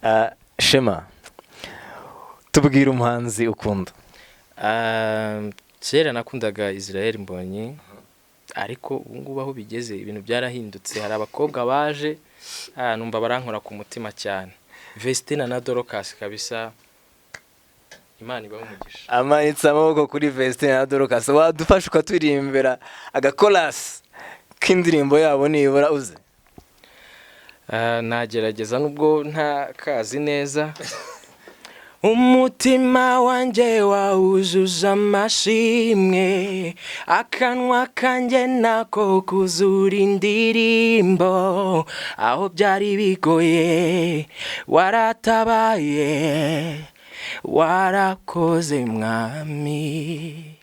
Ah, Shema, tubwire umuhanzi ukunda. Ah, kera nakundaga Israel Mbonyi, ariko ubu ngubu aho bigeze ibintu byarahindutse. Hari abakobwa baje, numva barankora ku mutima cyane, Vestina na Dorcas. Kabisa Imana ibahe umugisha. Amanitse amaboko kuri Vestine na Dorcas. Wadufasha ukaturirimbira agakorasi k'indirimbo yabo nibura uzi? Ah, nagerageza nubwo ntakazi neza. Umutima wanjye wawuzuza amashimwe, akanwa kanjye nako kuzura indirimbo. Aho byari bigoye waratabaye, warakoze Mwami.